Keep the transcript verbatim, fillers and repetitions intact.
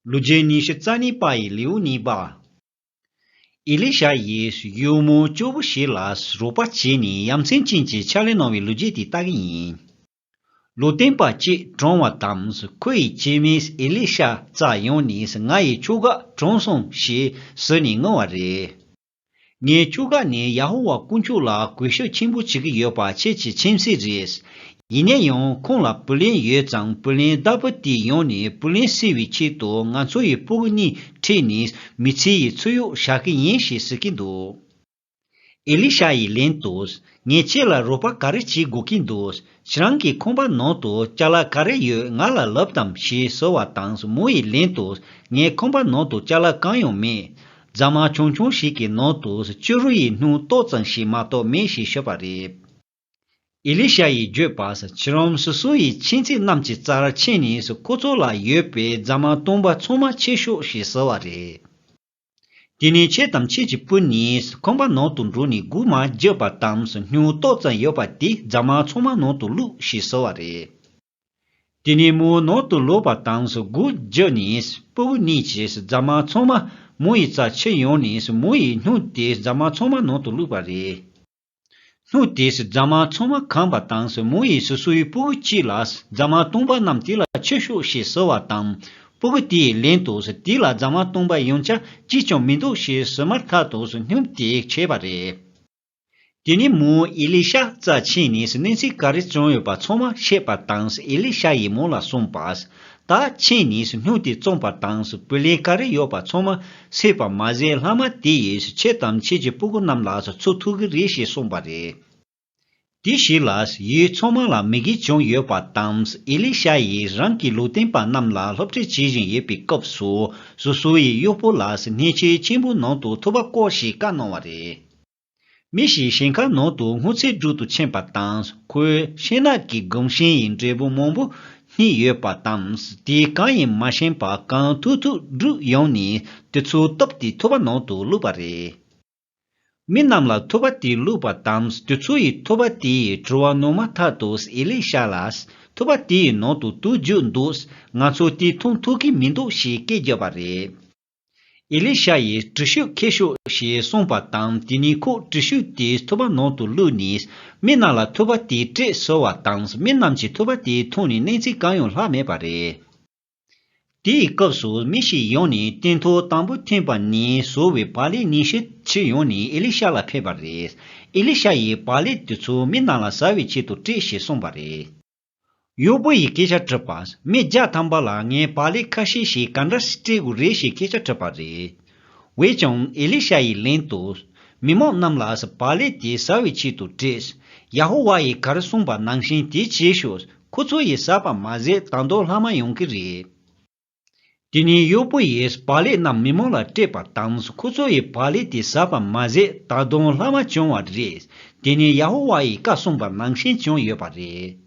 ལོ་རྒྱུས་ཉི་ཤུ་རྩ་གཉིས་པ་ཡི་ལེའུ་གཉིས་པ། ཨེ་ལི་ཤ་ཡིས་ཡུལ་མི་སྐྱོ་པོ་ཞིག་ལ་རོགས་པ་བྱས་ནས་ཡ་མཚན་ཅན་གྱི་ཕྱག་ལས་གནང་བའི་ལོ་རྒྱུས་དེ་ལྟ་གི་ཡིན། ལུང་སྟོན་པ་གཅིག་གྲོངས་པ་དང་ཁོ་ཡི་སྐྱེ་དམན་ཨེ་ལི་ཤ་རྩར་ཡོང་ནས་ང་ཡི་ཕྱུག་འགའ་གྲོངས་སོང་ཞེས་ཟེར་ནས་ངུ་བ་རེད། ངའི་ཕྱུག་འགའ་ནི་ཡ་ཧོ་ཝཱ་དཀོན་མཆོག་ལ་གུས་ཞབས་ཆེན་པོ་བྱེད་ཀྱི་ཡོད་པ་ཁྱེད་ཀྱིས་མཁྱེན་གསལ་རེད། ཡིན་ན་ཡང་ཁོང་ལ་བུ་ལོན་ཡོད་ཙང་བུ་ལོན་བདག་པོ་དེས་ཡོང་ནས་བུ་ལོན་སེལ་བའི་ཆེད་དུ་ང་ཚོ་ཡི་སྤུ་གུ་གཉིས་ཁྲིད་ནས་མི་ཚེ་ཡི་ཚུར་གཡུག་བཞག་གི་ཡིན་ཞེས་ཟེར་གྱི་འདུག་ཨེ་ལི་ཤ་ཡིས་ལན་དུ། ངས་ཁྱེད་ལ་རོགས་པ་ག་རེ་བྱེད་དགོས་ཀྱི་འདུག་ཁྱེད་རང་གི་ཁང་པ་ནང་དུ་ཅ་ལག་ག་རེ་ཡོད་ང་ལ་ལབ་དང་ཞེས་ཟེར་བ་དང་མོ་ཡིས་ལན་དུ། ངའི་ཁང་པ་ནང་དུ་ཅ་ལག་གང་ཡང་མེད། རྫ་མ་ཆུང་ཆུང་ཞིག་གི་ནང་དུ་སྐྱུ་རུ་ཡི་སྣུམ་ཏོག་ཙམ་ཞིག་མ་གཏོགས་མེད་ཞེས་ཤོད་པ་རེད། ཨེ་ལི་ཤ་ཡིས་བརྗོད་པ། ཁྱེད་རང་སོ་སོ་ཡི་མཁྱེན་བརྩེ་རྣམས་ཀྱི་རྩར་ཕྱིན་ནས་ཁོ་ཚོ་ལ་ཡོད་པའི་རྫ་མ་སྟོང་པ་ཚང་མ་ཁྱེར་ཤོག་ཞེས་ཟེར་བ་རེད། དེ་ནས་ཁྱེད་དང་ཁྱེད་ཀྱི་སྤུན་གཉིས་ཁང་པ་ནང་དུ་འགྲོ་ནས་སྒོ་མ་བརྒྱབ་པ་དང་སྣུམ་ཏོག་ཙམ་ཡོད་པ་དེ་རྫ་མ་ཚང་མ་ནང་དུ་བླུགས་ཞེས་ཟེར་བ་རེད། དེ་ནས་མོ་ནང་དུ་ལོག་པ་དང་སྒོ་བརྒྱབ་ནས་སྤུ་གུ་གཉིས་ཀྱིས་རྫ་མ་ཚང་མ་མོ་ཡི་རྩར་ཁྱེར་ཡོང་ནས་མོ་ཡིས་སྣུམ་དེ་རྫ་མ་ཚང་མ་ནང་དུ་བླུགས་པ་རེད། སྣུམ་དེས་རྫ་མ་ཚང་མ་གང་པ་དང་མོ་ཡིས་སོ་སོའི་སྤུ་གུ་གཅིག་ལ་རྫ་མ་སྟོང་པ་རྣམས་དེ་ལ་ཁྱེར་ཤོག་ཞེས་ཟེར་བ་དང་། སྤུ་གུ་དེས་ལན་དུ་དེ་ལ་རྫ་མ་སྟོང་པ་ཡང་བསྐྱར་གཅིག་ཀྱང་མི་འདུག་ཞེས་ཟེར་མ་ཐག་ཏུ་སྣུམ་དེ་ཆད་པ་རེད། དེ་ནས་མོ་ཨེ་ལི་ཤ་རྩར་ཕྱིན་ནས་གནས་ཚུལ་ག་རེ་བྱུང་ཡོད་པ་ཚང་མ་བཤད་པ་དང་ཨེ་ལི་ཤ་ཡིས་མོ་ལ་གསུངས་པ། ད་ཕྱིན་ནས་སྣུམ་དེ་བཙོངས་པ་དང་བུ་ལོན་ག་རེ་ཡོད་པ་ཚང་མ་སེལ་བ་མ་ཟད་ལྷག་མ་དེ་ཡིས་ཁྱེད་དང་ཁྱེད་ཀྱི་སྤུ་གུ་རྣམས་ལ་ཚུར་ཐུག་གི་རེད་ཞེས་གསུངས་པ་རེད། དེ་ཞིག་ལ་ཡུལ་ཚང་མ་ལ་མེ་གི་བྱུང་ཡོད་པ་དང་ཨེ་ལི་ཤ་ཡིས་རང་གི་ལུང་སྟོན་པ་རྣམས་ལ་སློབ་ཁྲིད་བྱེད་བཞིན་ཡོད་པའི་སྐབས་སུ་སོ་སོ་ཡི་གཡོག་པོ་ལ་གནས་ཆེན་ཆེན་པོ་ནང་དུ་ཐུབ་པ་བསྐོར་ཞེས་བཀའ་གནང་བ་རེད། མི་ཞིག་ཞིང་ཁ་ནང་དུ་སྔོ་ཚལ་སྒྲུག་ཏུ་ཕྱིན་པ་དང་ཁོས་ཤིང་ནགས་ཀྱི་གོམ་ཤིང་ཡི་འབྲས་བུ་མང་པོ་སྙེགས་ཡོད་པ་དང་དེ་གང་ཡིན་མ་ཤེས་པར་གང་ཐུབ་ཐུབ་སྒྲུག་ཡོང་ནས་དེ་ཚོ་བཏབ་སྟེ་ཐུབ་པ་ནང་དུ་བླུགས་པ་རེད། མི་རྣམས་ལ་ཐུབ་པ་དེ་བླུགས་པ་དང་དེ་ཚོ་ཡིས་ཐུབ་པ་དེ་ཡི་བྲོ་བ་མྱོང་མ་ཐག་ཏུ་ཨེ་ལི་ཤ་ལ་ཐུབ་པ་དེ་ཡི་ནང་དུ་དུག་རྒྱུག་འདུག་ང་ཚོ་དེ་འཐུང་ཐུབ་ཀྱི་མི་འདུག་ཞེས་སྐད་བརྒྱབ་པ་རེད། ཨེ་ལི་ཤ་ཡིས་གྲུ་ཤུགས་ཁྱེར་ཤོག་ཞེས་གསུངས་པ་དང་དེ་ནས་ཁོས་གྲུ་ཤུགས་དེ་ཐུབ་པ་ནང་དུ་བླུགས་ནས་མི་རྣམས་ལ་ཐུབ་པ་དེ་སྤྲད་ཟེར་བ་དང་མི་རྣམས་ཀྱིས་ཐུབ་པ་དེ་འཐུང་ནས་གནས་ཚུལ་གང་ཡང་ལྷག་མེད་པ་རེད། དེའི་སྐབས་སུ་མི་ཞིག་ཡོང་ནས་སྟོན་ཐོག་དང་པོ་འཐེན་པ་ནས་བཟོ་བའི་བག་ལེབ་ཉི་ཤུ་ཁྱེར་ཡོང་ནས་ཨེ་ལི་ཤ་ལ་ཕུལ་བ་རེད། ཨེ་ལི་ཤ་ཡིས་བག་ལེབ་དེ་ཚོ་མི་རྣམས་ལ་ཟ་བའི་ཆེད་དུ་སྤྲད་ཞེས་གསུངས་པ་རེད། གཡོག་པོ་ཡིས་སྐད་ཆ་དྲིས་པ། མི་བརྒྱ་ཐམ་པ་ལ་ངས་བག་ལེབ་ཁ་ཤས་ཤིག་ག་འདྲ་སྤྲད་དགོས་རེད་ཞེས་སྐད་ཆ་དྲིས་པ་རེད། འོན་ཀྱང་ཨེ་ལི་ཤ་ཡིས་ལན་དུ། མི་མང་རྣམས་ལ་བག་ལེབ་དེ་ཟ་བའི་ཆེད་དུ་སྤྲད། ཡ་ཧོ་ཝཱ་ཡིས་ག་རེ་གསུངས་པ་ནང་བཞིན་དེ་བྱེད་ཤོག་ཁོ་ཚོ་ཡིས་ཟ་བ་མ་ཟད་ད་དུང་ལྷག་མ་ཡོང་གི་རེད། དེ་ནས་གཡོག་པོ་ཡིས་བག་ལེབ་རྣམས་མི་མང་ལ་སྤྲད་པ་དང་ཁོ་ཚོ་ཡིས་བག་ལེབ་དེ་ཟ་བ་མ་ཟད་ད་དུང་ལྷག་མ་བྱུང་བ་རེད། དེ་ནས་ཡ་ཧོ་ཝཱ་ཡིས་བཀའ་གསུངས་པ་ནང་བཞིན་བྱུང་ཡོད་པ་རེད།